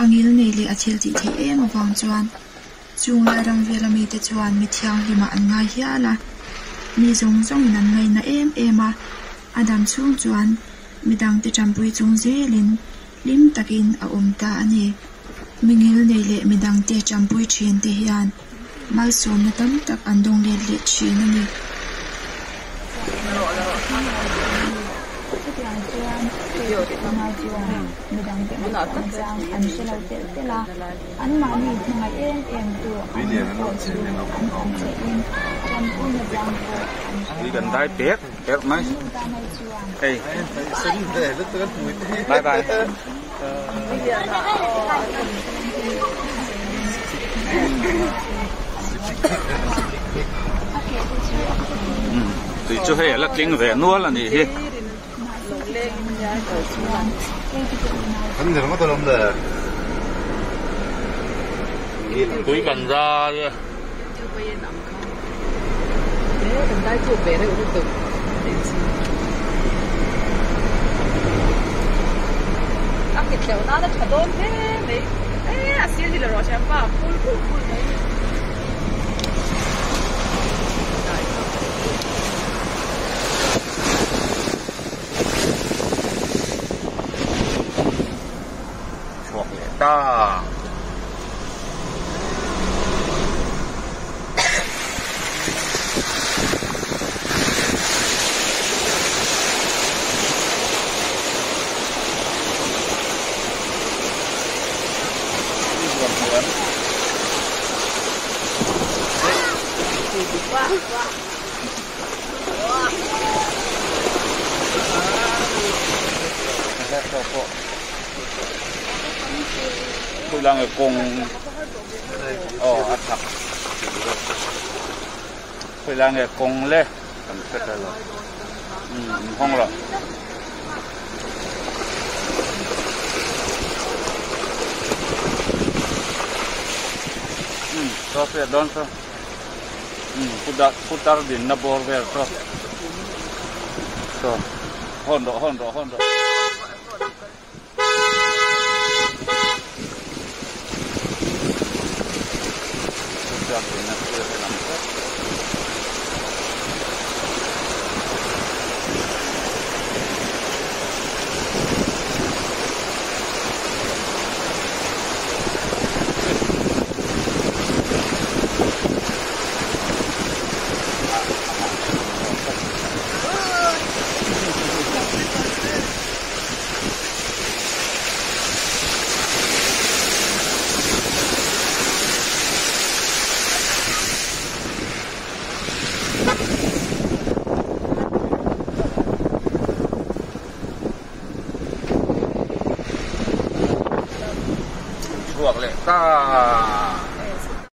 A ngil nei leh a thil tih theih em avang chuan chung lai ram vela mite chuan mi thianghlimah an ngai hial a, mi zawng zawngin an ngaihna em em a, a dam chhung chuan midangte tanpui chung zelin hlim takin a awm ta a ni. Mi ngil nei leh midangte tanpui thinte hian Malsawmna tam tak an dawng let leh thin a ni. Chutiang chuan Keipawh chuan midangte ngaihtuahna chang an hre lo telh telh a, anmahni hmangaih em em tu an ni pawh chu an thanchhehin tanpuina chang pawh an hre lo a. An nu tan ho chuan Tui chu hei a la tling ve nual a nih hi. Tui kan zai e. Chhuak leh ta. Khawilai nge kawng aw a chhak khawilai nge kawng le kan hre ta lo umm in hawng rawh. Umm saw hriat dawn saw umm putar dinna bawr vel saw saw hawn rawh hawn rawh hawn rawh. Chhuak leh ta.